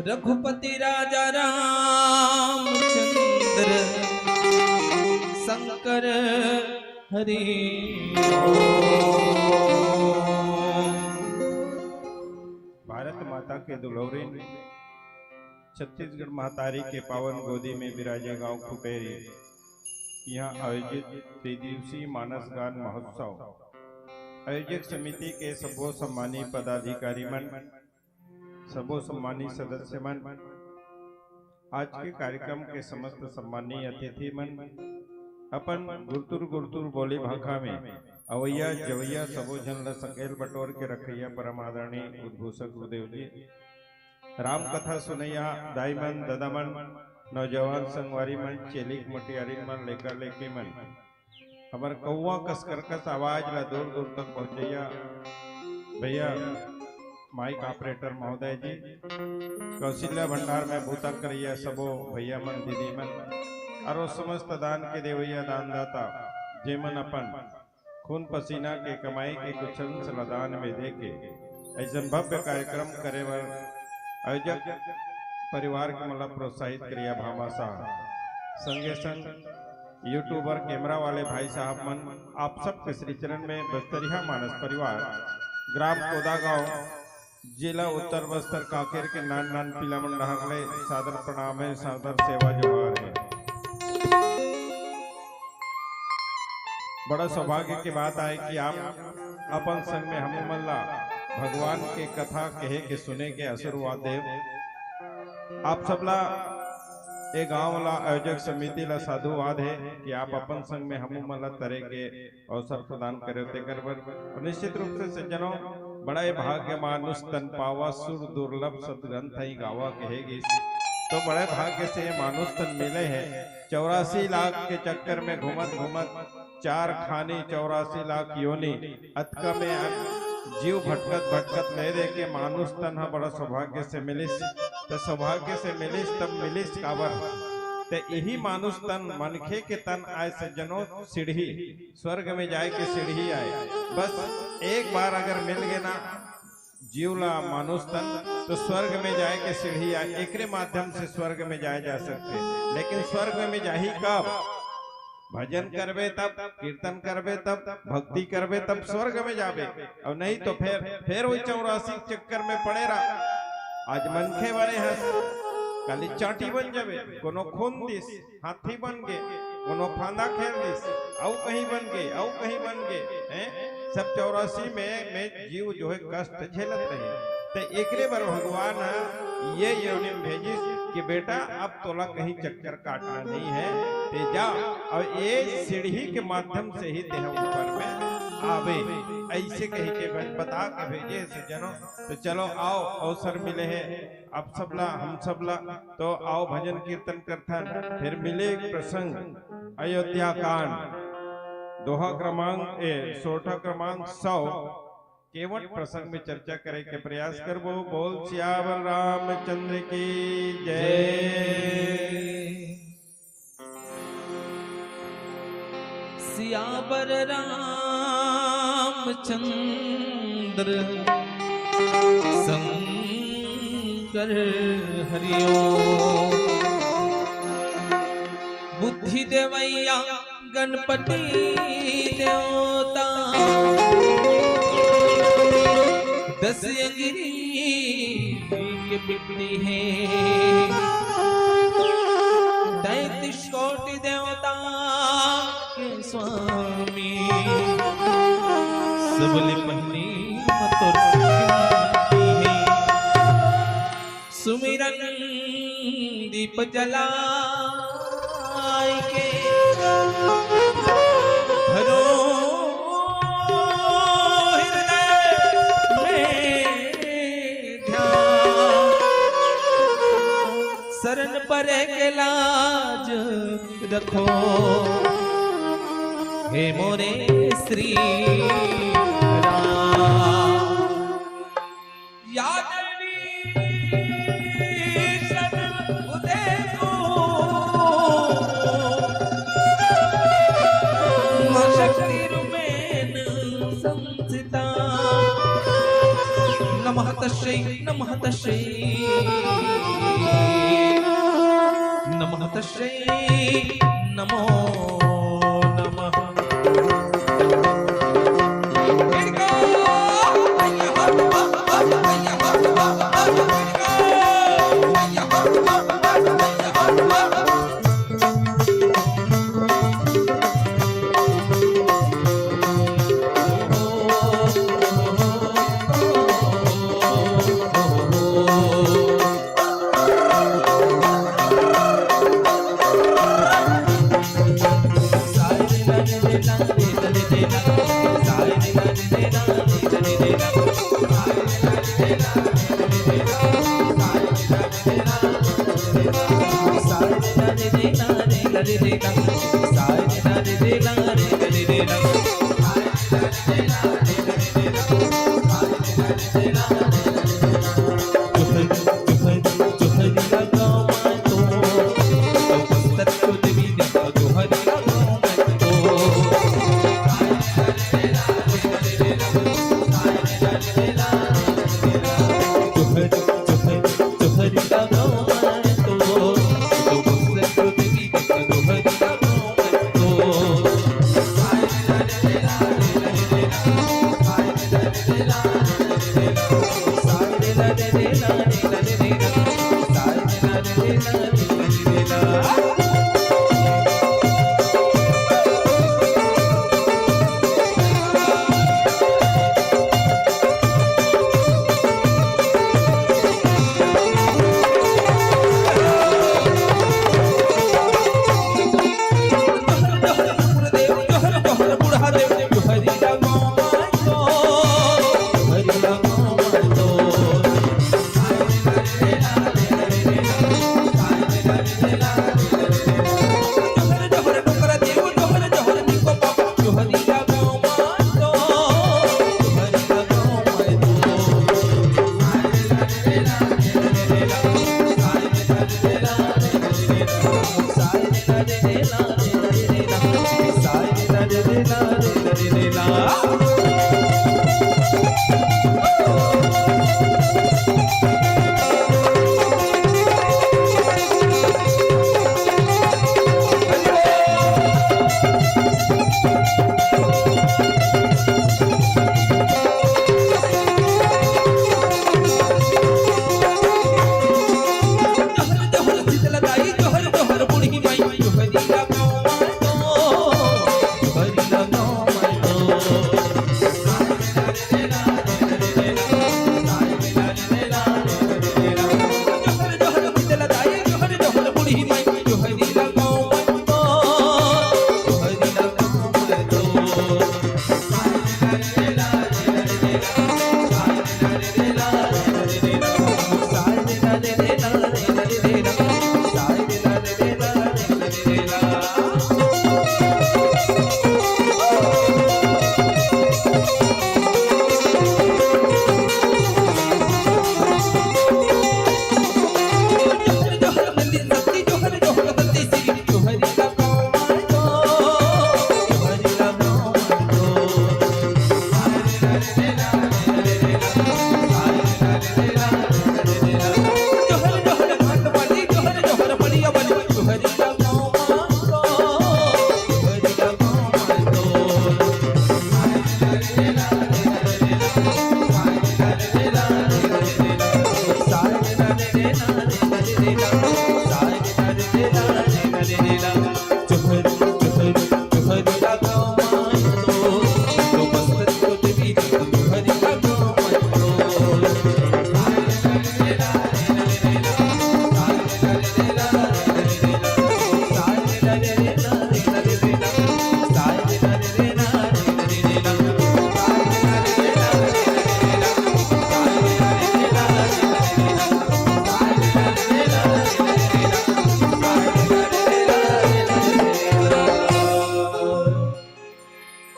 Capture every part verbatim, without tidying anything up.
रघुपति राजा रामचंद्र शंकर हरि ओम। के दुलौरिन, छत्तीसगढ़ महतारी के पावन गोदी में बिराजे गांव खुटेरी, यहाँ आयोजित त्रिदिवसीय मानस गान महोत्सव आयोजक समिति के सबो सम्मानित पदाधिकारी मन, सबो सम्मानित सदस्य मन, आज के कार्यक्रम के समस्त सम्मानीय अतिथि मन, अपन गुरतुर गुरतुर बोली भाखा में अवैया जवैया सबो झन ल संकेल बटोर के रखैया परम आदरणीय उद्घोषक गुरुदेव जी, राम कथा सुनैया दाई मन, ददा मन, नौजवान संगवारी मन, चेलिक मटियारी मन, लेकर लेके मन, हमर कौवा कस करकस आवाज ला दूर दूर तक पहुंचैया भैया, माइक ऑपरेटर महोदय जी, कौशल्या भंडार में बूता करैया सबो भैया मन, दीदी मन, और वो समस्त दान के देवैया दानदाता, जेमन अपन खून पसीना के कमाई के कुछ अंश ला दान में दे के ऐसन भव्य कार्यक्रम करे बर आयोजक परिवार के मन ला प्रोत्साहित करैया भामाशाह, संगे संग यूट्यूबर, कैमरा वाले भाई साहब मन, आप सबके श्री चरण में बस्तरिया मानस परिवार, ग्राम कोदागांव, जिला उत्तर बस्तर, कांकेर के नान नान पीला मन डहर ले सादर प्रणाम है, सादर सेवा जोहार है। बड़ा सौभाग्य के बात आय कि आप अपन संग में हमू मन ला भगवान के कथा कहे के, सुने के आशीर्वाद देव। आप सबला, ए गांव ला, आयोजक समिति ला साधुवाद है कि आप अपन संग में हमू मन ला तरे के अवसर प्रदान करे, तेकर बर। और निश्चित रूप से सज्जनों, बड़ा ए भाग्य मानुष तन पावा, सुर दुर्लभ सत ग्रंथ ही गावा कहे गिस। तो बड़े भाग्य से ये मानुष तन मिले है। चौरासी लाख के चक्कर में घूमत घूमत चार खानी चौरासी लाख योनि अतका में अब जीव भटकत भटकत ले दे के मानुष तन ह बड़ा सौभाग्य से मिलिस। त सौभाग्य से मिलिस तब मिलिस काबर? त यही मानुष तन, मनखे के तन आय सज्जनों, सीढ़ी, स्वर्ग में जाय के सीढ़ी आय। बस एक बार अगर मिल गे ना जीव ला मानुष तन, तो स्वर्ग में जाय के सीढ़ी आय। एकरे माध्यम से स्वर्ग में जाय जा सकथे। लेकिन स्वर्ग में जाही कब? भजन करबे तब, कीर्तन करबे तब, भक्ति करबे तब स्वर्ग में जाबे। और नहीं तो फिर, फिर वही चौरासी चक्कर में पड़े रहा। आज मनखे बने हस, काली चांटी बन जाबे, कोनो खून दिस, हाथी बन गे, कोनो फांदा खेल दिस, अउ कहीं बन गे, अउ कहीं बन गे, हैं? सब चौरासी में, में जीव जो है कष्ट झेलत रहे। ते एकरे बर भगवान ह ये योनि में भेजिस कि बेटा, अब तोला कहीं चक्कर काटना नहीं है, ते जा, और ये सीढ़ी के माध्यम से ही तेह ऊपर में आवे, ऐसे कही के बता के भेजे सज्जनों। तो चलो आओ, अवसर मिले है आप सबला, हम सबला, तो आओ भजन कीर्तन करथन। फिर मिले एक प्रसंग, अयोध्या कांड, दोहा क्रमांक, ए, सोरठा क्रमांक सौ, केवट प्रसंग में चर्चा करे के प्रयास करबो। बोल सियावर रामचंद्र की जय। सियावर रामचंद्र शंकर हरिओ। बुद्धि देवैया गणपति देवता, दस अंगिरी के बिगड़ी है। तैंतीस कोटि देवता के स्वामी, सबले पहली मतोर बिनती है। सुमिरन दीप जलाय के धरो हृदय में ध्यान। शरण परे के लाज रखो, हे मोरे श्री राम। या देवी सर्वभूतेषु मां शक्ति रूपेण संस्थिता। नमः तस्यै, नमः तस्यै, नमः तस्यै, नमो नमः।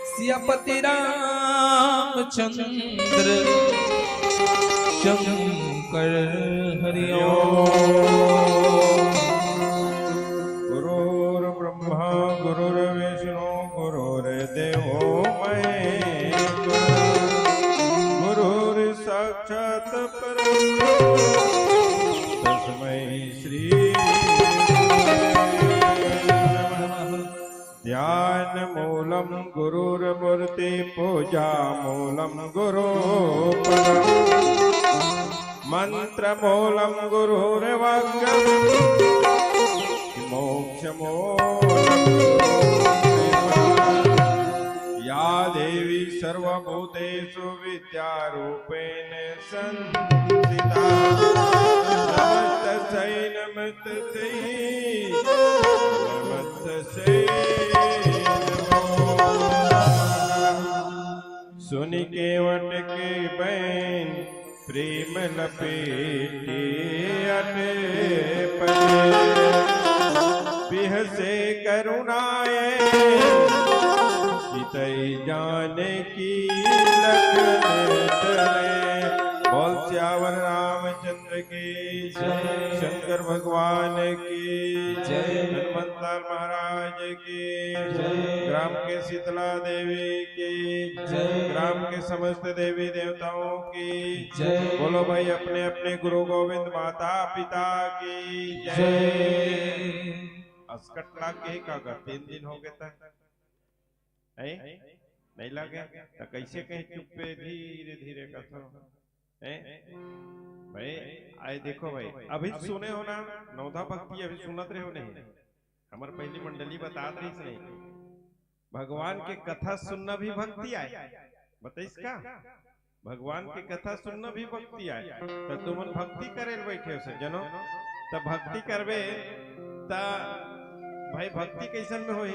सियापति रामचंद्र शंकर हरि ओम। गुरुर्ब्रह्मा गुरुर्विष्णु गुरुर्देवो महेश्वर। गुरुर्साक्षात् परं ब्रह्म तस्मै श्री गुरुवे नमः। ध्यान मूलं गुरुर्मूर्ति पूजा मूलं गुरु परं। मंत्र मूलं गुरुर्वाक्य मोक्ष मूलं। या देवी सर्वभूतेषु विद्यारूपेण संस्थिता। नमस्तस्यै नमस्तस्यै नमस्तस्यै नमो। सुनि केवट के बइन प्रेम लपेटि अटपट। बिहसे करुणाए, चितई जानकी लखन तनय। बोल सियावर रामचंद्र की जय। शंकर भगवान की जय। हनुमंताल महाराज की जय। ग्राम के शीतला देवी की जय। ग्राम के समस्त देवी देवताओं की जय। बोलो भाई, अपने अपने गुरु गोविंद माता पिता की जय। जय। असकट लाग गे का गा? तीन दिन हो गे त, हैं? नहीं लागे? त कैसे कहीं चुप्पे धीरे धीरे कथो, हैं? भाई, आए देखो भाई, अभी सुने हो ना, नवधा भक्ति अभी सुनत रहे हो नहीं? हमर पहली मंडली बतात रही नहीं, भगवान के कथा सुनना भी भक्ति आय। बताइस का? भगवान के कथा सुनना भी भक्ति आय। त तुमन भक्ति करे ल बैठे हो सज्जनो, त भक्ति करबे त भाई, भक्ति कैसन में होही?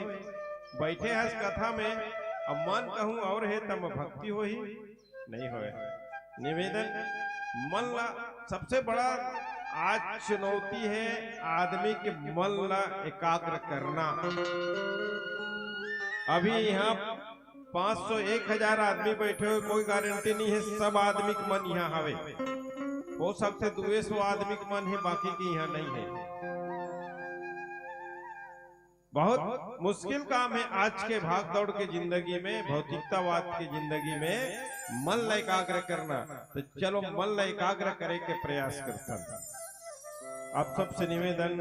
बैठे हस कथा में, अब मन कहूँ और हे, तब भक्ति होही? नहीं होय। निवेदन, मन ला, सबसे बड़ा आज चुनौती है आदमी के मन ला एकाग्र करना। अभी यहाँ पाँच सौ, एक हजार आदमी बैठे हुए, कोई गारंटी नहीं है सब आदमी के मन यहाँ हवे। हो सकथे दुए सौ आदमी के मन है, बाकी के यहाँ नहीं है। बहुत मुश्किल काम है आज के भाग दौड़ के जिंदगी में, भौतिकतावाद के जिंदगी में मन ला एकाग्र करना। तो चलो, मन ला एकाग्र करे के प्रयास करथन। आप सबसे निवेदन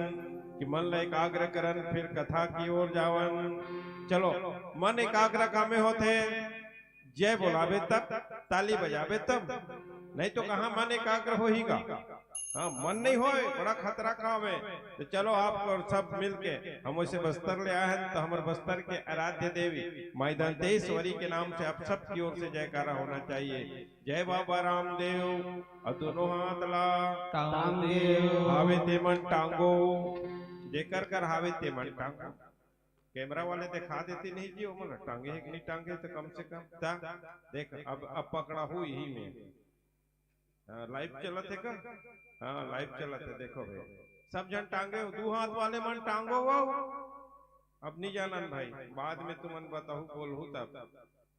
कि मन ला एकाग्र करन, फिर कथा की ओर जावन। चलो, मन एकाग्र कामे होथे, जय बोलाबे तब, ताली बजाबे तब, नहीं तो कहाँ मन एकाग्र होही गा? हाँ, मन नहीं होय, बड़ा खतरा काम है। तो चलो, आप और सब मिलके, हम वैसे बस्तर ले आए हैं, तो हमारे बस्तर के आराध्य देवी माई दंतेश्वरी के नाम से आप सबकी ओर से जयकारा होना चाहिए। जय बाबा रामदेव। और दोनों हाथ ला टांगो। हावे ते मन टांगो, जेकर कर हावे ते मन टांगो। कैमरा वाले दिखा देते नहीं जी, ओमन टांगे है कि नहीं टांगे, तो कम से कम ता देख, अब अब पकड़ा हुई ही में। हाँ, लाइव चलत है का? हाँ, लाइव चलत है, देखो भाई, सब जन टांगे हो, दू हाथ वाले मन टांगो हो। अब नहीं जानन भाई, बाद में तुमन बताहू, बोलहू तब।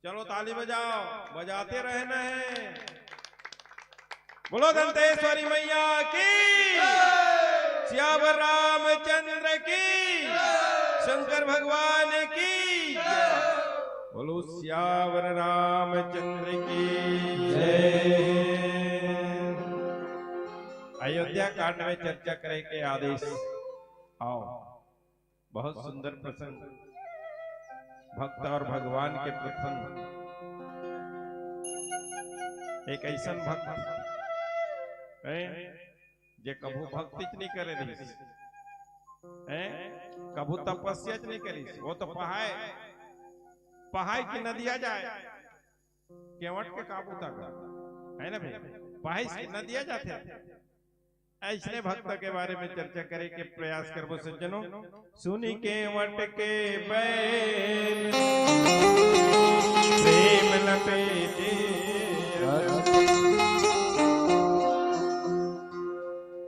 चलो, ताली बजाओ, बजाते रहना है। बोलो दंतेश्वरी मैया की, सियावर रामचंद्र की, शंकर भगवान की। बोलो सियावर रामचंद्र की जय। अयोध्या कांड में चर्चा करे के आदेश। आओ। बहुत सुंदर प्रसंग, भक्त और भगवान के प्रसंग। एक ऐसन भक्त है जे कभू भक्ति च नहीं करे रहिस, हैं? कभू तपस्या च नहीं करिस। वो तो पहाय, पहाय की नदिया जाए, केवट के काबू तक, है ना भाई? पहाय की नदिया जाते। ऐसने भक्त के बारे में चर्चा करे के प्रयास करबो सज्जनों। सुनि केवट के बैल प्रेम लपेटे,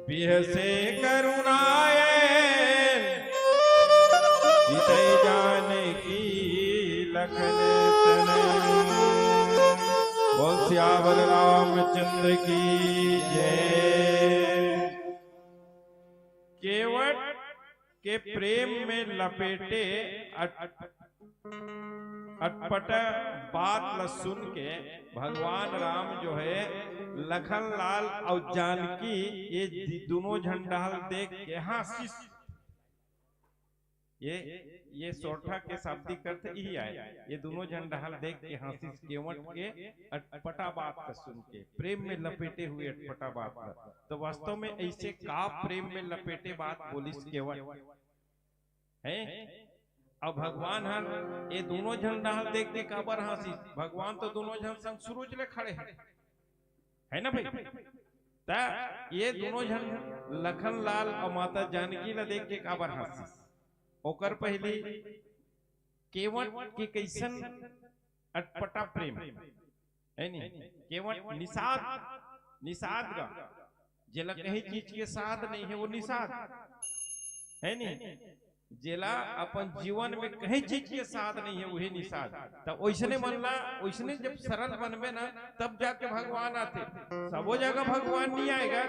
बिहसे करुणाए, चितई जानकी लखन तनय। बोल सियावर रामचंद्र की जय। केवट के प्रेम में लपेटे अट-, अटपटा बात ल सुन के भगवान राम जो है लखन लाल और जानकी ये दि-, दोनों झन डहल देख के हाँसिस। ये, ये सोरठा के शाब्दिक अर्थ यही आय। ये दोनों झन डहल देख के हाँसिस केवट के अटपटा बात ल सुन के, प्रेम में लपेटे हुए अटपटा बात ल। तो वास्तव में ऐसे का प्रेम में लपेटे बात बोलिस केवट? हैं? अब भगवान हर ये दोनों झन डहल देख के काबर हाँसिस? भगवान तो दोनों झन संग सुरुज ले खड़े हैं, है ना भाई? त ये दोनों झन लखन लाल और माता जानकी ला देख के काबर हाँसिस? ओकर पहली केवट के कैसन अटपटा प्रेम, है नी? केवट निषाद, निषाद गा, जेला कहीं चीज के साध नहीं है, वो निषाद, है नी? जेला अपन जीवन में कहीं चीज के साथ नहीं है, वही निषाद। त ओइसने मन ला, ओइसने जब सरल बनबे ना, तब जाके भगवान आथे। सबो जगह भगवान नहीं आएगा।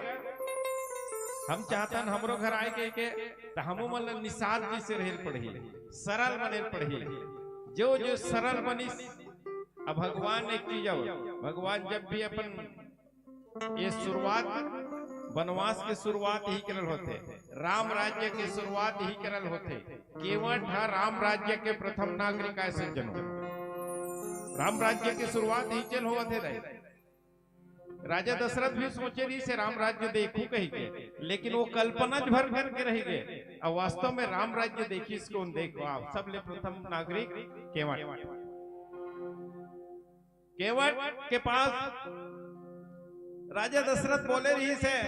हम चाहतन हमरो घर आए के, के त हमो मन ला निषाद जी से रहेल पड़ही, सरल बनेल पड़ही। जो जो सरल बनिस, अब भगवान एक चीज, अब भगवान जब भी अपन ये शुरुआत, वनवास के शुरुआत ही करल होथे, राम राज्य के शुरुआत ही करल होथे। केवट ह राम राज्य के प्रथम नागरिक आय सज्जनों। राम राज्य के शुरुआत ही चल होवत हे दाई। राजा दशरथ भी सोचे रहिस हे राम राज्य देखहूं कहि के, लेकिन वो कल्पना भर करके रहि गे। अब वास्तव में राम राज्य देखिस कोन? देखो आप, सबले प्रथम नागरिक केवट। केवट के पास राजा दशरथ बोले रहिस हे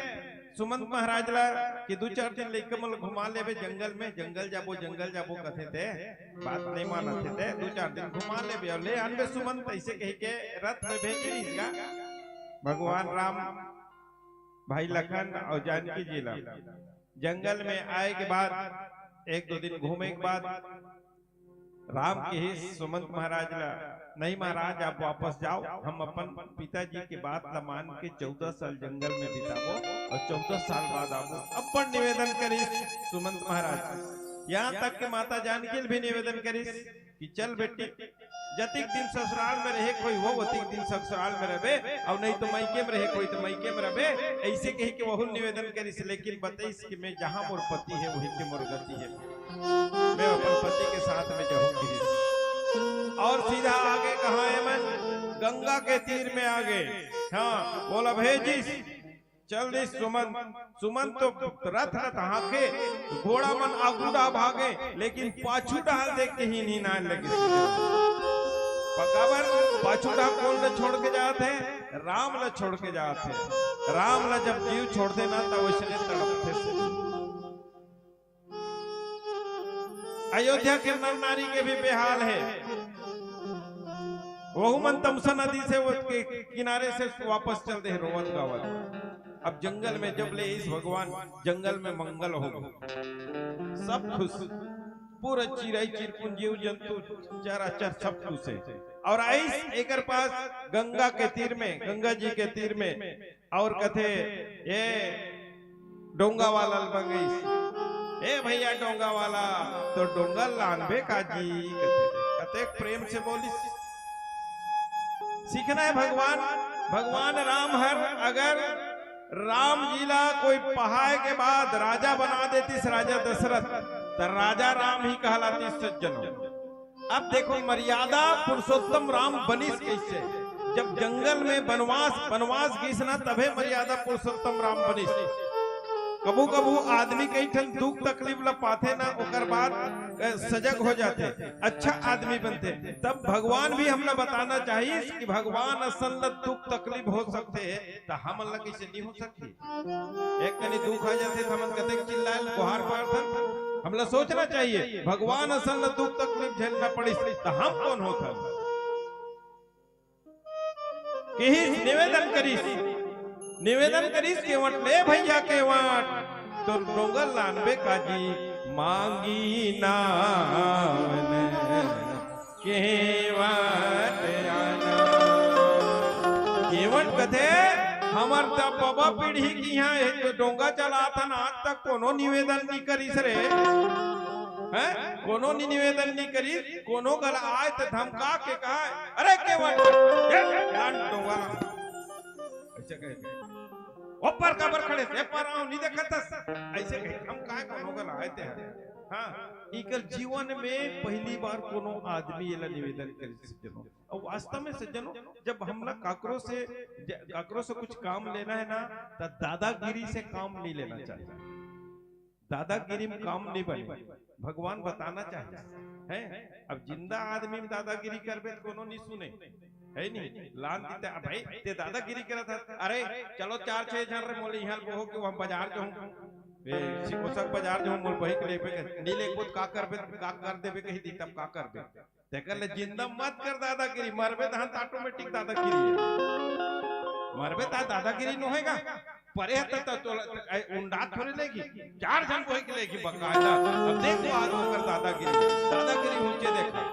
सुमंत महाराज ला कि दू चार दिन लइका मन ला घुमा लेबे जंगल में, जंगल जाबो, जंगल जाबो कथे ते, बात नहीं मानत हे ते, दू चार दिन घुमा लेबे अउ ले आनबे सुमंत, अइसे कहि के रथ में भेजे रहिस गा भगवान राम भाई लखन अउ जानकी जी ला। जंगल में आए के बाद, एक दो दिन घूमे के बाद राम किहिस सुमंत महाराज ला, "नहीं महाराज, आप वापस जाओ, हम अपन पिताजी के बात ला मान के चौदह साल जंगल में बिताबो अउ चौदह साल बाद आबो।" अब्बड़ निवेदन करिस सुमंत महाराज। यहाँ तक के माता जानकी ल भी निवेदन करिस कि चल बेटी, जतिक दिन ससुराल में रहे कोई हो, ओतिक दिन ससुराल में रहबे, अउ नहीं तो मइके में रहे कोई तो मइके में रहबे। अइसे कहि के वहू निवेदन करिस, लेकिन बतइस कि मैं जहाँ मोर पति हे, वहीं के मोर गति हे। मैं अपन पति के साथ में जाहूं किहिस। अउ सीधा आगे कहाँ हे मन? गंगा के तीर में आगे। हाँ, बोला भेजिस, चल दिस सुमंत। सुमंत तो रथ रथ हाँके, घोड़ा मन आगू डहा भागे, लेकिन पाछू डहा देख के ही नहीं नान लगे। काबर? पाछू डहा कोन ला छोड़ के जात हे? राम ला छोड़ के जात हे। राम ला जब जीव छोड़ देना, तब वइसने तड़पथे। अयोध्या के नर नारी के भी बेहाल हे। वहू मन तमसा नदी से वो के किनारे से वापस चल दे रोवत गावत। अब जंगल में जब ले इस भगवान, जंगल में मंगल हो, सब खुश, पूरा चिरई चिरपुन जीव जंतु चराचर सब खुश हे। अउ आइस एकर पास गंगा के तीर में, गंगा जी के तीर में अउ कथे, "ए डोंगा वाला ल मंगइस, ए भैया डोंगा वाला, तो डोंगा लानबे का जी?" कथे, कतेक प्रेम से बोलिस। सीखना हे भगवान, भगवान राम हर अगर राम जी ला कोई पहाय के बाद राजा बना देतिस राजा दशरथ, त राजा राम ही कहलातिस सज्जनों। अब देखो, मर्यादा पुरुषोत्तम राम बनिस कइसे? जब जंगल में वनवास, वनवास गिस ना, तभे मर्यादा पुरुषोत्तम राम बनिस। कभू कभू आदमी कई ठन दुख तकलीफ ला पाथे ना, ओकर बाद, अ, सजग हो जाथे, अच्छा आदमी बनथे। तब भगवान भी हमला बताना चाहिस कि भगवान असन ला दुख तकलीफ हो सकथे, त हमन ला कइसे नहीं हो सकथे? एक कनी दुख आ जाथे त हमन कतेक चिल्लाए ल कोहार पारथन। हमला सोचना चाहिए, भगवान असन ल दुख तकलीफ झेलना पड़िस त हम कोन होथन? किहिस निवेदन करिस, निवेदन करिस केवट ले, भैया केवट, तो डोंगा लानबे काजी मांगी नावन केवट आना। केवट कथे, "हमर त बबा पीढ़ी के इहाँ ये जो डोंगा चलाथन, आज तक कोनो निवेदन नहीं करिस रे।" हैं? कोनो नि-, निवेदन नहीं करिस, कोनो गला आय त धमका के कहा, "अरे केवट, ये लान डोंगा ला।" अइसे कहे। "ऊपर काबर खड़े हस? ए पार आव, नहीं देखत हस?" अइसे कहे, "हम काय कोनो गला आय ते हैं?" हाँ, इकर जीवन में पहली बार कोनो आदमी एला निवेदन करिस। अउ वास्तव में सज्जनों, जब हमला काकरो से, ज-, काकरो से कुछ काम लेना हे ना, त दादागिरी से काम नहीं लेना चाहिए। दादागिरी में काम नहीं बने। भगवान बताना चाहिए, हैं? अब जिंदा आदमी में दादागिरी करबे त कोनो नहीं सुने, हे नहीं? लान दीते, "अब भाई, ते दादागिरी करत हस, अरे, चलो चार छह झन रे मोले इहाँ बोहो के वहाँ बाजार जाहूँ, ए, सिकोसक बाजार जाहूँ, मोल बही के लेबे के, नहीं लेबो त का करबे, का कर देबे कही दी, तब का करबे?" तेकर ले जिंदा मत कर दादागिरी, मरबे तहन त automatic दादागिरी हे। मरबे त दादागिरी नो होएगा। परे हता त तोला ए, उंडात थोड़े लेगी, चार झन कोई के लेगी बकायदा। अब देखो आज ओकर दादागिरी, दादागिरी ऊंचे देखा,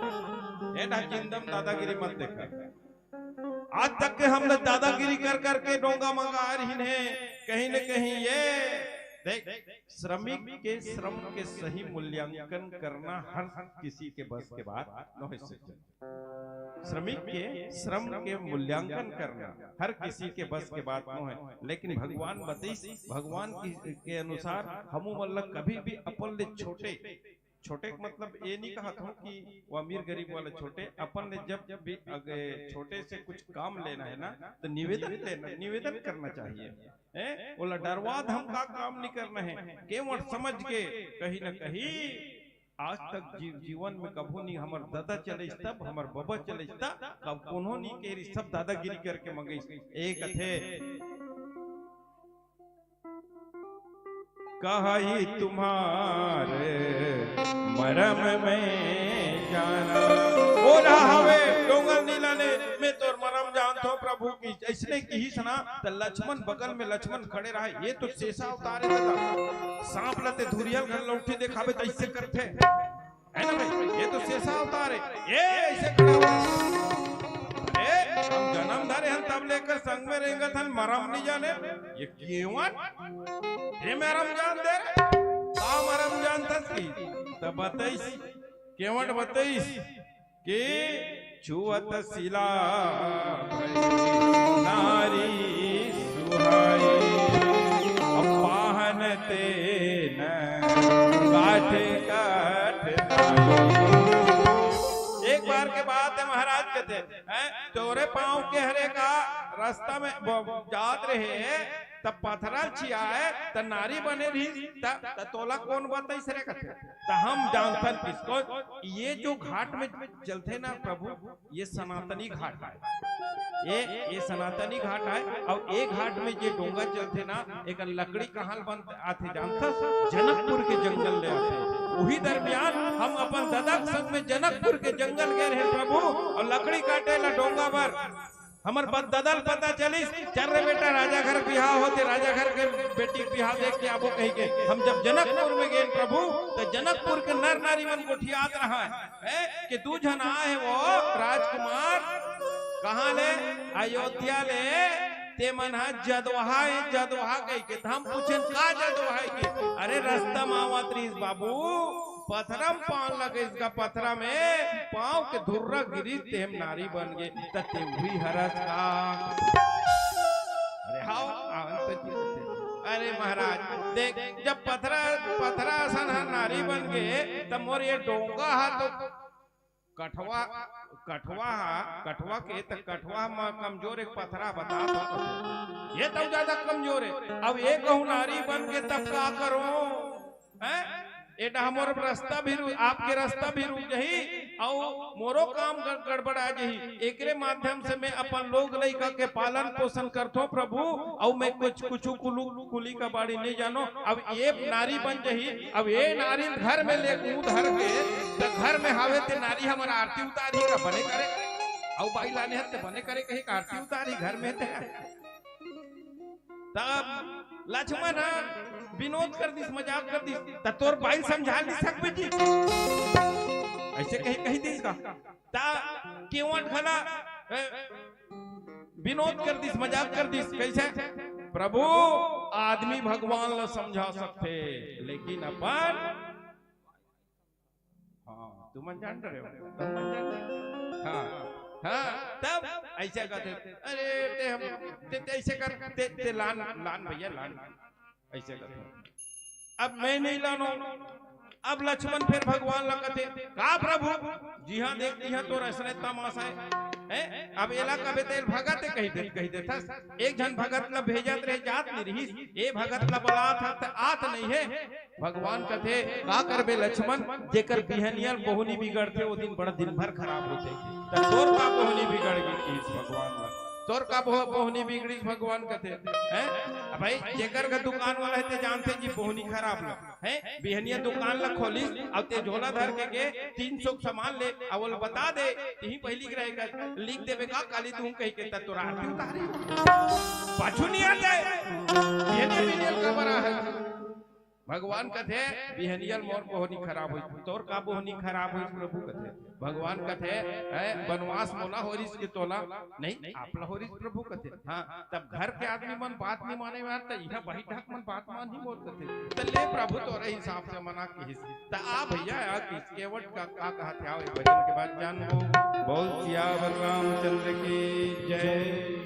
एटा चिंदम दादागिरी मत देखा। आज तक के हमन दादागिरी कर करके डोंगा मंगा रहिन हे, कहीं न कहीं ये देख, श्रमिक के श्रम के सही मूल्यांकन करना हर किसी के बस के बात नोहे सज्जन। श्रमिक के श्रम के मूल्यांकन करना हर किसी के बस के बात नोहे, लेकिन भगवान बतईस, भगवान की, के अनुसार हमू मन ला कभी भी अपन ले छोटे, छोटे के मतलब ये नहीं कहत हूँ कि वो अमीर गरीब वाला छोटे, अपन ले जब, जब भी अगर छोटे से कुछ काम लेना है ना, तो निवेदन लेना, निवेदन करना चाहिए। हैं? ओला डरवा धमका काम नहीं करना है, केवल समझ के कहीं ना कहीं आज तक जीव, जीवन में कभू नहीं हमर दादा चले तब, हमर बाबा चले तब, कब कोनो नहीं कह रही, सब दादागिरी करके मंगई। एक थे कहाई तुम्हारे मरम में जाना। ओ रहा हवे डोंगर नीला ने, मैं तोर मरम जानथो प्रभु की। ऐसने किहिस ना, त लक्ष्मण बगल में लक्ष्मण खड़े रहा। ये तो शेषा अवतार है दादा। सांप लते धुरियल घर लौठी देखावे त ऐसे करथे, है ना भाई? ये तो शेषा अवतार है। ये ऐसे खड़ा हुआ, ए, हम जन्म धरे हन तब लेकर संग में रेंगत हन, मरम नहीं जाने। ये केवट, ये मरम जान दे रे। का मरम जानथस की? त बतईस, केवट बतईस कि छुअत सिला भई नारी सुहाई, अब पाहन तेन काठ काठ नाई। एक बार के बात है महाराज कहते हैं, तोरे पांव के हरे का रास्ता में ब-, जात रहे, तब पथरा ल छियाए, त नारी बने रही, त, त तोला कौन बताइस रे कथे? त हम जानथन किसको, ये जो घाट में चलथे ना प्रभु, ये सनातनी घाट आय। ये, ये सनातनी घाट आय, अउ ये घाट में जे डोंगा चलथे ना, एकर लकड़ी कहाँ ल बन आथे जानथस? जनकपुर के जंगल ले आथे। उही दरमियान हम अपन ददा के संग में जनकपुर के जंगल गए रहे प्रभु, अउ लकड़ी काटे ला डोंगा बर हमर प-, ददा ल पता चलिस, चल रे बेटा, राजा घर बिहाव होथे, राजा घर के बेटी के बिहाव देख के आबो कहि के। हम जब जनकपुर में गेन प्रभु, त जनकपुर के नर नारी मन गोठियात रहय, ए, कि दू झन आए हे वो राजकुमार, कहाँ ले? अयोध्या ले। ते मन ह जदवहा ए, जदवहा कहि के। त हम पूछेन, का जदवहा ए? अरे, रस्ता म आवत रहिस बाबू, पथरा म पाँव लगे इसका, पथरा में पाँव के धुर्रा गिरिस, ते हम नारी बन गे, त ते उही हरस का? अरे हाव, आवन तो जी। अरे महाराज, देख, जब पथरा, पथरा असन ह नारी बन गे, त मोर ये डोंगा ह तो कठवा, कठवा ह, कठवा के त कठवा म कमजोर एक पथरा बता दो। ये तो ज्यादा कमजोर है। अब ये कहूँ नारी बन के तब का करो? हैं? एटा हमर रास्ता भी रु-, आपके रास्ता भी रुक जही, अउ मोरो काम गड़-, गड़बड़ा जही। एकरे माध्यम से मैं अपन लोग लइका के पालन पोषण करथो प्रभु, अउ मैं कुछ, कुछु कुलु, कुली का बाड़ी नहीं जानो। अब ये नारी बन जही, अब ये नारी घर में ले मुंह धर के, त घर में हावे ते नारी हमर आरती उतारी का बने करे, अउ बाई लाने हते बने करे कही का आरती उतारी घर में ते। तब लक्ष्मण ह विनोद कर दिस, मजाक कर दिस, त तोर बाई समझा नहीं सकबे जी, ऐसे कही, कही दिस का। त केवट घला, ए, विनोद कर दिस, मजाक कर दिस, कैसे? प्रभु, आदमी भगवान ला समझा सकथे, लेकिन अपन, हाँ, तुमन जान रहे हो, तुमन जान रहे हो। हाँ, हाँ, तब ऐसे कहते, अरे, ते हम, ते, ते ऐसे कर, ते, ते लान, लान भैया, लान, ऐसे कहते। अब मैं नहीं लानो। अब लक्ष्मण फिर भगवान ला कथे, "का प्रभु, जिहाँ देख तिहाँ तोर अइसने तमाशा है, हैं? अब एला कबे तेल भगत है," कही दे, कही देथस। एक झन भगत ला भेजत रहे, जात नहीं रहिस, ए भगत ला बलात ह, त आत नहीं है। भगवान कथे, "का करबे लक्ष्मण, जेकर बिहनिया ल बोहनी बिगड़थे, ओ दिन बड़ा दिन भर खराब होथे। त तोर का बोहनी बिगड़ गे?" कहिस भगवान ला। "तोर का बोह-, बोहनी बिगड़िस?" भगवान कथे, हैं? अब भाई, जेकर का दुकान वाला है, ते जानथे जी बोहनी खराब ला। हैं? बिहनिया दुकान ला खोलिस, अउ ते झोला धर के गे, तीन सौ के सामान ले, अउ ओला बता दे, तिही पहिली के रहेगा, लिख देबे का, काली तुहूं कहि के, त तोर आरती उतारी। पाछू नहीं आ जाए। ये बिहनियल का बरा है। भगवान कथे, "बिहनियल मोर बोहनी खराब होई।" "तोर का बोहनी खराब होई प्रभु?" कथे। भगवान कथे, "हैं, बनवास मोला होरिस के तोला नहीं, आप ला होरिस प्रभु?" कथे। हाँ, तब घर के आदमी मन बात नहीं माने यार, त इहाँ बहिठा के मन बात मान ही मोर कथे। त ले प्रभु तोरे हिसाब से मना किहिस। त आ भैया, आ किस केवट का का कहत हे, आओ, एक भजन के बाद जानबो। बोल सियावर रामचंद्र की जय।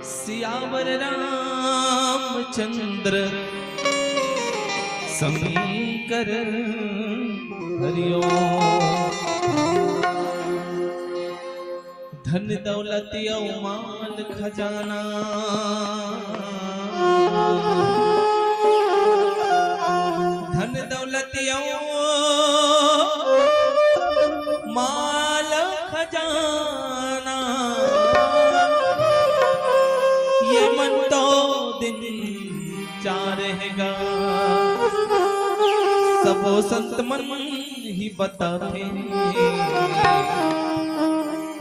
सियावर रामचंद्र शंकर हरिओ। धन दौलत अउ माल खजाना, धन दौलत अउ माल खजाना, ये मन तो दिन चार हे गा। सबो संत मन ही बताथे,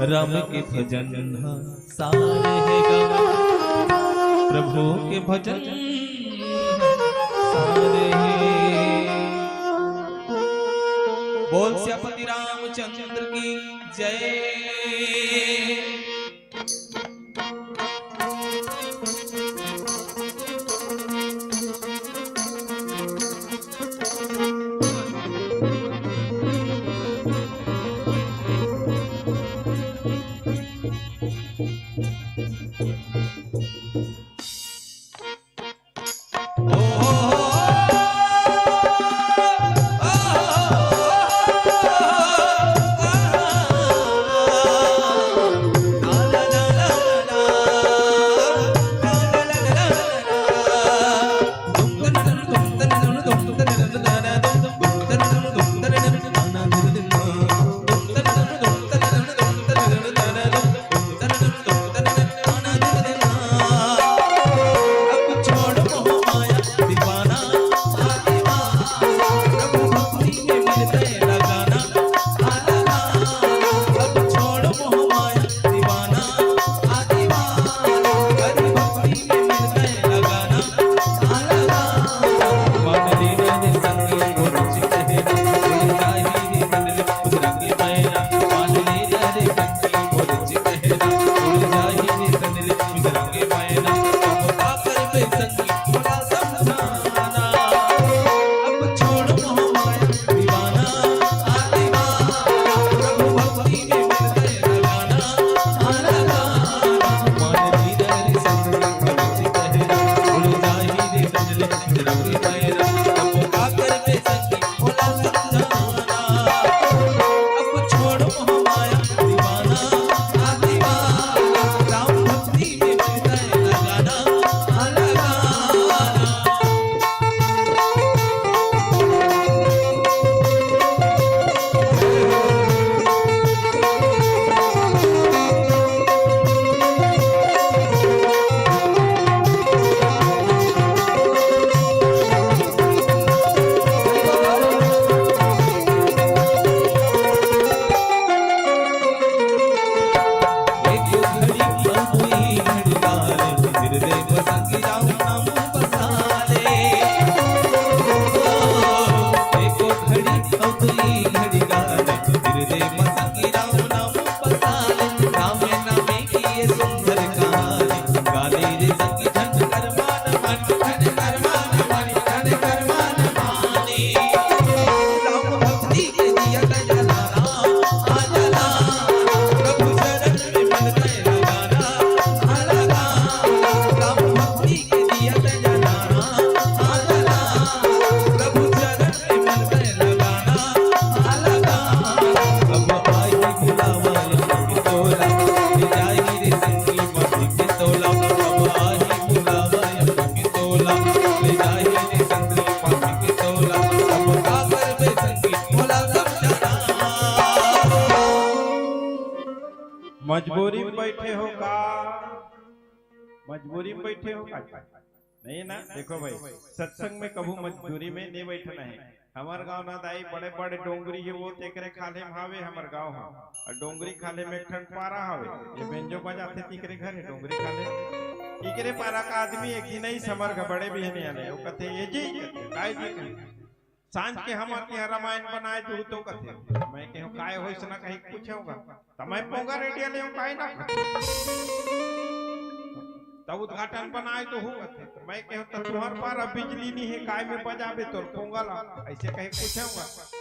राम के भजन ह सार हे गा, प्रभु के भजन सार हे। बोल सियापति रामचंद्र की जय। मजबूरी में बैठे हो का? मजबूरी में बैठे हो का? नहीं ना। देखो भाई, सत्संग में कभू मजबूरी में नहीं बैठना है। हमर गांव ना दाई, बड़े बड़े डोंगरी हे, वो तेकरे खाल्हे में हावे हमर गांव ह। अउ डोंगरी खाल्हे में एक ठन पारा हावे, ये बेंजो बजाथे, तिकरे घर हे डोंगरी खाल्हे। इकरे पारा का आदमी एक दिन अइस हमर घर बड़े बिहनिया ले, वो कथे, "ये जी," कथे, "काय जी?" कथे, "सांझ के हमर तिहां रामायण बनाए दूहू तो," कथे। मैं केहेंव, "काय होइस ना कहिके पूछेंव गा।" त मैं पोंगा रेडिया लेहूं, "काय ना?" कथे। "त उद्घाटन बनाए दूहू," कथे। त मैं केहेंव, "त तुंहर पारा बिजली नइ हे, काय में बजाबे तोर पोंगा ला?" अइसे कहिके पूछेंव गा।